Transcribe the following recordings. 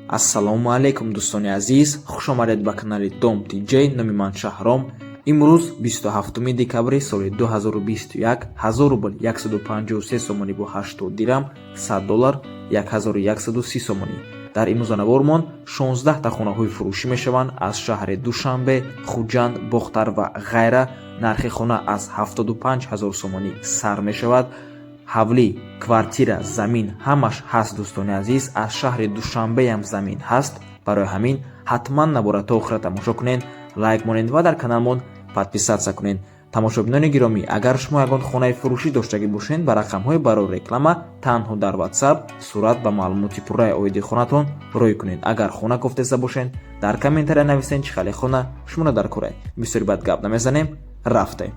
Ассалому алайкум, дӯстони азиз, хуш омадед ба канали Дом Тиҷей. Номи ман Шаҳром. Имрӯз 27 декабри соли 2021, 1000 рубл 153 сомонӣ бо 80 дирам, 100 доллар 1130 сомонӣ. Дар имрӯзанавормон 16 та хонаҳои фурӯшӣ мешаванд аз шаҳри Душанбе, Хуҷанд, Бохтар ва ғайра. Нархи хона аз 75 ҳазор сомонӣ сар мешавад. Ҳавлӣ, квартира, замин ҳамаш ҳаст. Дӯстони азиз, аз шаҳри Душанбеам замин ҳаст. Барои ҳамин ҳатман навора то охира тамошо кунед, лайк монед ва дар каналмон подписаться кунед. Тамошобинони гиромӣ, агар шумо ягон хонаи фурӯшӣ доштагӣ бошед, ба рақамҳои барои реклама танҳо дар WhatsApp сурат ба маълумоти пурраи оиди хонатон рӯй кунед. Агар хона кофтеста бошед, дар комментария нависед, чӣ хеле хона шуморо дар корай. Бисёри бад гап намезанем, рафтем.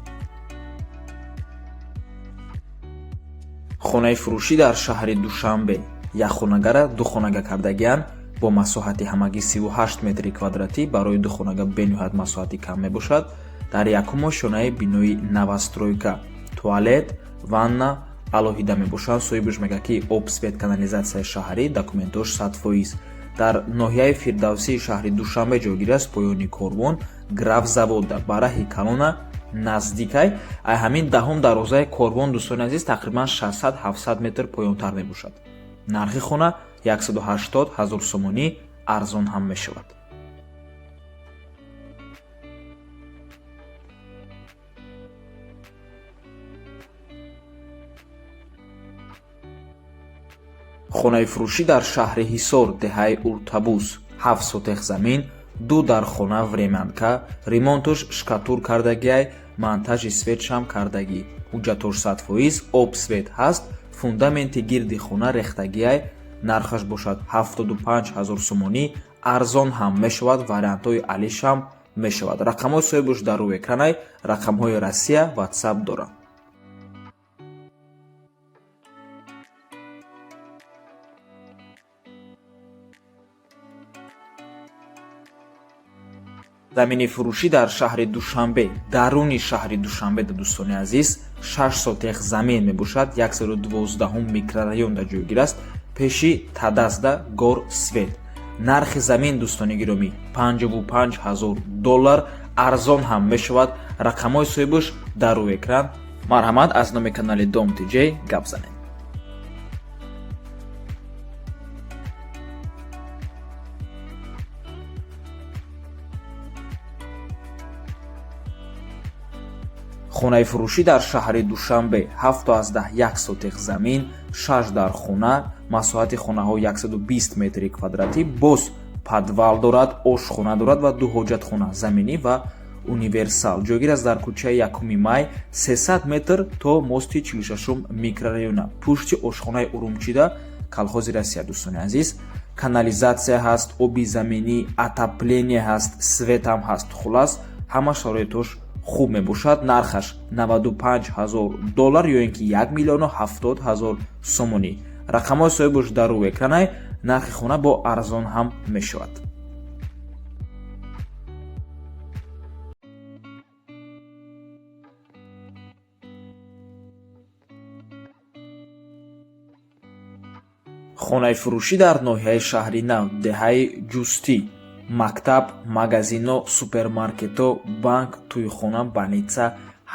Хонаи фурӯшӣ дар шаҳри Душанбе, якхонагара духонага кардагианд бо масоҳати ҳамагӣ 38 метри квадратӣ. Барои духонага бениҳоят масоҳати кам мебошад. Дар якум ошёнаи бинои новостройка, туалет, ванна алоҳида мебошанд. Соҳибаш мегӯяд, ки об, свет, канализатсияи шаҳрӣ, документош 100%. Дар ноҳияи Фирдавсии шаҳри Душанбе ҷойгир аст, поёни Корвон, Графзавода, ба раҳи калона наздикай. Ай ҳамин даҳум дарвозаи Корвон, дӯстони азиз, тақрибан 600-700 метр поёнтар мебошад. Нархи хона 180 ҳазор сомонӣ, арзон ҳам мешавад. Хонаи фурӯшӣ дар шаҳри Ҳисор, деҳаи Уртабуз, 7 сотех замин, ду дар хона, времянка, ремонтуш штукатур кардагиай, монтажи светшам кардагӣ, ҳуҷҷатош 100%, об, свет ҳаст, фундаменти гирди хона рехтагиай. Нархаш бошад 75 ҳазор сомонӣ, арзон ҳам мешавад, вариантҳои алишам мешавад. Рақамҳои соҳибаш дар рӯи экранай, рақамҳои Россия, WhatsApp доранд. Замини фурӯшӣ дар шаҳри Душанбе, даруни шаҳри Душанбе, дӯстони азиз, 6 сотех замин мебошад. 112 микрорайонда ҷойгир аст, пеши Тадазда гор свет. Нархи замин, дӯстони гиромӣ, 55 ҳазор доллар, арзон ҳам мешавад. Рақамҳои соҳибаш дар рӯи экран. Марҳамат, аз номи канали Дом Тиҷей гап занед. Хонаи фурӯшӣ дар шаҳри Душанбе, 7,1 сотех замин, шаш дар хона, масоҳати хонаҳо 120 метри квадратӣ, боз подвал дорад, ошхона дорад ва ду ҳоҷатхона, заминӣ ва универсал. Ҷойгир аст дар кӯчаи Якуми Май, 300 метр то мости 46 микрорайона, пушти ошхонаи Урумчида, колхози Россия. Дӯстони азиз, канализатсия ҳаст, оби заминӣ, отопление ҳаст, светам ҳаст, хулас, ҳама шароитош хуб мебошад. Нархаш 95 ҳазор доллар ё ин ки 1 миллиону 70 ҳазор сомонӣ. Рақамҳои соҳибаш дар рӯи экранай. Нархи хона бо арзон ҳам мешавад. Хонаи фурӯшӣ дар ноҳияи Шаҳри Нав, деҳаи Ҷустӣ, мактаб, магазино, супермаркето, банк, тӯйхона, больница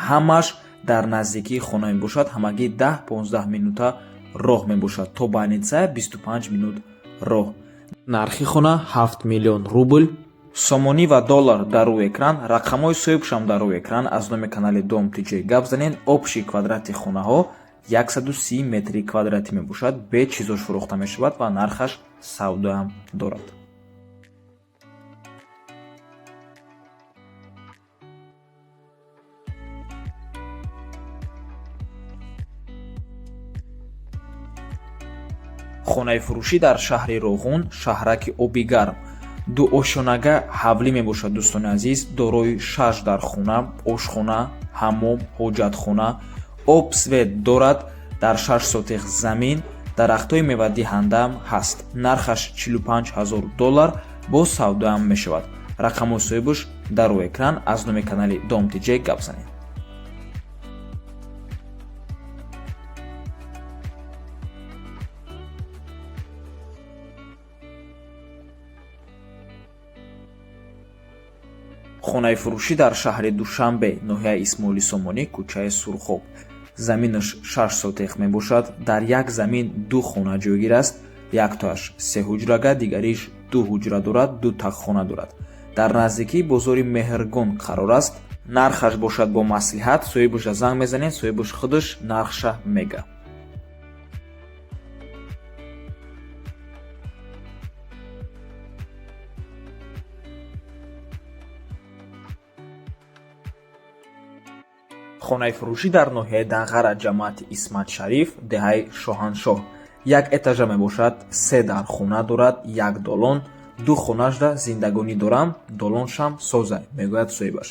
ҳамаш дар наздикии хона мебошад. Ҳамагӣ 10-15 минута роҳ мебошад, то больница 25 минут роҳ. Нархи хона 7 миллион рубл. Сомонӣ ва доллар дар рӯи экран, рақамҳои соҳибшам дар рӯи экран. Аз номи канали Дом Тиҷей гап занед. Общий квадрати хонаҳо 130 метри квадратӣ мебошад, бе чизош фурӯхта мешавад ва нархаш савдоам дорад. Хонаи фурӯшӣ дар шаҳри Роғун, шаҳраки Обигарм, дуошёнага ҳавлӣ мебошад, дӯстони азиз, дорои шаш дар хона, ошхона, ҳаммом, ҳоҷатхона, об, свет дорад. Дар 6 сотех замин, дарахтҳои мевадиҳандаам ҳаст. Нархаш 45 ҳазор доллар, боз савдоам мешавад. Рақамҳои соҳибаш дар рӯи экран. Аз номи канали Дом Тиҷей гап занед. Хонаи фурӯшӣ дар шаҳри Душанбе, ноҳияи Исмоили Сомонӣ, кӯчаи Сурхоб. Заминаш 6 сотех мебошад. Дар як замин ду хона ҷойгир аст. Яктоаш се ҳуҷрага, дигариш ду ҳуҷра дорад, ду таххона дорад. Дар наздикии бозори Меҳргон қарор аст. Нархаш бошад бо маслиҳат, соҳибаша занг мезанед, соҳибаш худаш нархша мега. Хонаи фурӯшӣ дар ноҳияи Данғара, ҷамоати Исматшариф, деҳаи Шоҳаншоҳ. Як этажа мебошад, се дар хона дорад, як долон, ду хонашда зиндагонӣ дорам, долоншам созай, мегӯяд соҳибаш.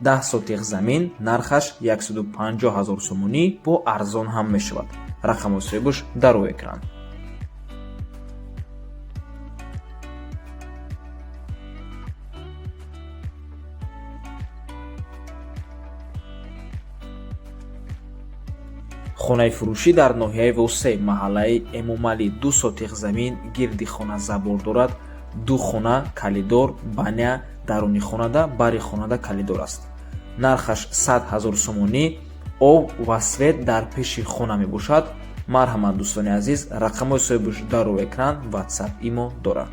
10 сотиқ замин, нархаш 150 ҳазор сомонӣ, бо арзон ҳам мешавад. Рақамҳои соҳибаш дар рӯи экран. Хонаи фурӯшӣ дар ноҳияи Восе, маҳаллаи Эмомалӣ, ду сотиқ замин, гирди хона забор дорад, ду хона, калидор, баня, даруни хонада, бари хонада калидор аст. Нархаш 100 ҳазор сомонӣ, об ва свет дар пеши хона мебошад. Марҳамат, дӯстони азиз, рақамҳои соҳибаш дар рӯи экран, WhatsApp, имо дорад.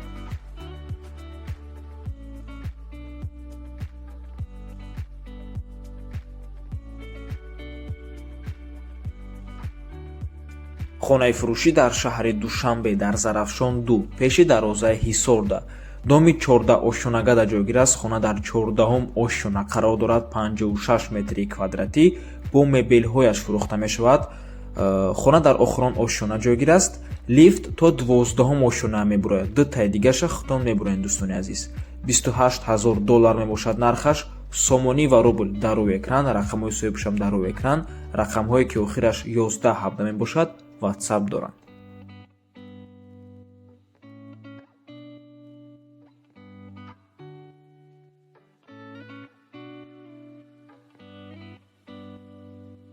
Хонаи фурӯшӣ дар шаҳри Душанбе, дар Зарафшон 2, пеши дарвозаи Ҳисорда, доми 14 ошёнагада ҷойгир аст. Хона дар 14-ум ошёна қарор дорад, 56 метри квадратӣ, бо мебелҳояш фурӯхта мешавад. Хона дар охирон ошёна ҷойгир аст. Лифт то 12-ум ошёна мебурояд, дутаи дигаша худтон мебуроед, дӯстони азиз. 28 ҳазор доллар мебошад нархаш, сомонӣ ва рубл дар рӯи экран, рақамҳои соҳибашам дар рӯи экран, рақамҳое ки охираш 11 17 мебошад, WhatsApp доранд.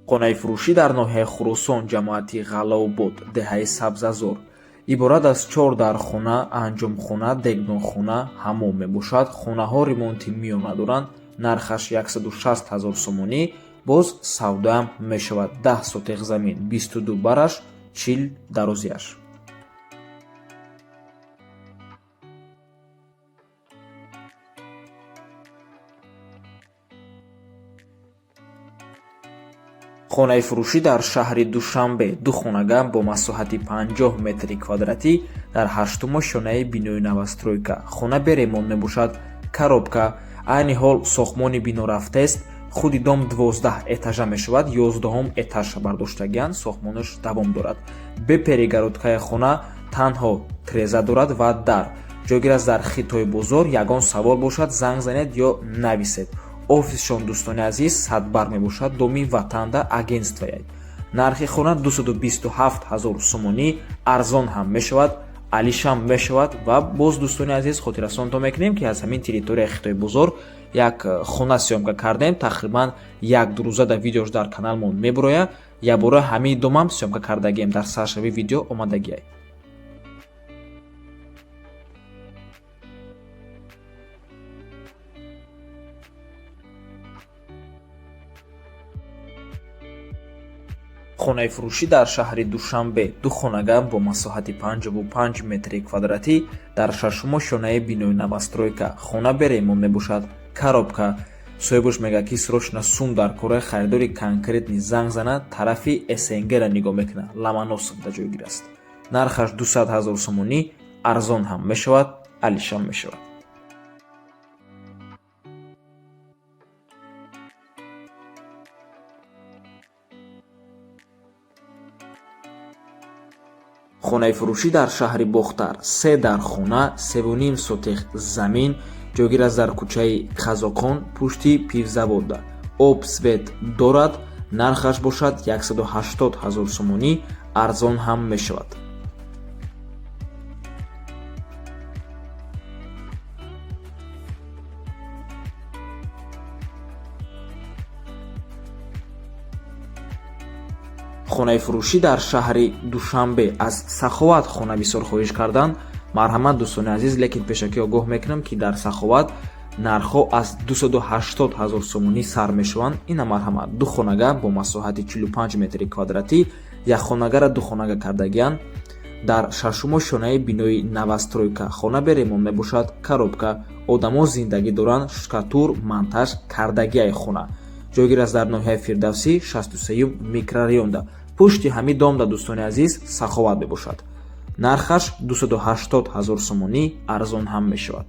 Хонаи фурӯшӣ дар ноҳияи Хуросон, ҷамоати Ғаллаобод, деҳаи Сабзазор, иборат аз чор дархона, анҷомхона, дегдонхона, ҳаммом мебошад. Хонаҳо ремонти миёна доранд. Нархаш 160 ҳазор сомонӣ, боз савдоам мешавад. 10 сотех замин, 22 бараш, 40 дарозиаш. Хонаи фурӯшӣ дар шаҳри Душанбе, ду хонага бо масоҳати 50 метри квадратӣ дар ҳаштум ошёнаи бинои новостройка. Хона беремонт мебошад, коробка. Айни ҳол сохтмони бино рафтааст. Худи дом 12 этажа мешавад, 11-ум этаж бардоштагианд, сохтмонаш давом дорад. Бе перегородкаи хона, танҳо треза дорад ва дар. Ҷойгир аст дар Хитои бозор. Ягон савол бошад, занг занед ё нависед. Офисшон, дӯстони азиз, садбар мебошад, доми Ватанда агентствояй. Нархи хона 227 ҳазор сомонӣ, арзон ҳам мешавад, алишам мешавад. Ва боз, дӯстони азиз, хотиррасонтон мекунем, ки аз ҳамин территорияи Хитои бозор як хона съёмка кардем, тақрибан як ду рӯза дар видеош дар каналмон мебурояд. Якбора ҳамин домам съёмка кардагием, дар саршави видео омадагиай. Хонаи фурӯшӣ дар шаҳри Душанбе, ду хонага бо масоҳати 55 метри квадратӣ дар шашум ошёнаи бинои новостройка. Хона беремонт мебошад, коробка. Соҳибаш мегӯяд, ки срочно сум дар кораи, харидори конкретный занг занад, тарафи СНГ-ра нигоҳ мекунад, Ломоносовда ҷойгир аст. Нархаш 200 ҳазор сомонӣ, арзон ҳам мешавад, алишам мешавад. Хонаи фурӯшӣ дар шаҳри Бохтар, се дар хона, 3,5 сотех замин, ҷойгир аст дар кӯчаи Қазоқон, пушти пивзавода. Об, свет дорад. Нархаш бошад 180 ҳазор сомонӣ, арзон ҳам мешавад. Хонаи фурӯшӣ дар шаҳри Душанбе, аз Саховат хона бисёр хоҳиш карданд. Марҳамат, дӯстони азиз, лекин пешакӣ огоҳ мекунам, ки дар Саховат Нархҳо аз 280 ҳазор сомонӣ сар мешаванд. Ина, марҳамат, ду хонага бо масоҳати 45 метри квадратӣ, якхонагара духонага кардагиянд. Дар шашум ошёнаи бинои новостройка хона бе ремонт мебошад, коробка, одамо зиндагӣ доранд, штукатур, монтаж кардагиаи хона. Ҷойгир аст дар ноҳияи Фирдавсӣ, 63-юм микрорайонда. Пушти ҳамин домда, дӯстони азиз, Саховат мебошад. Нархаш 280 ҳазор сомонӣ, арзон ҳам мешавад.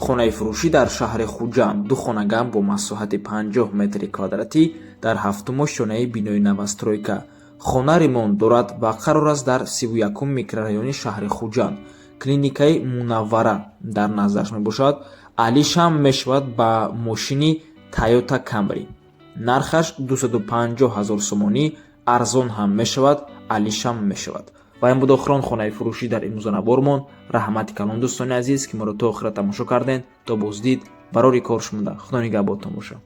Хонаи фурӯшӣ дар шаҳри Хуҷанд, ду хонага бо масоҳати 50 метри квадратӣ дар ҳафтум ошёнаи бинои новостройка. Хона ремонт дорад ва қарор аст дар 31-ум микрорайони шаҳри Хуҷанд. Клиникаи Мунаввара дар наздаш мебошад. Алишам мешавад ба мошини Тойота Камри. Нархаш 250 ҳазор сомонӣ, арзон ҳам мешавад, алишам мешавад. Ва ин буд охирон хонаи фурӯшӣ дар имрӯза набормон. Раҳмати калон, дӯстони азиз, ки моро то охира тамошо кардем. То боздид, барори кор шумода, Худо нигаҳботон бошад.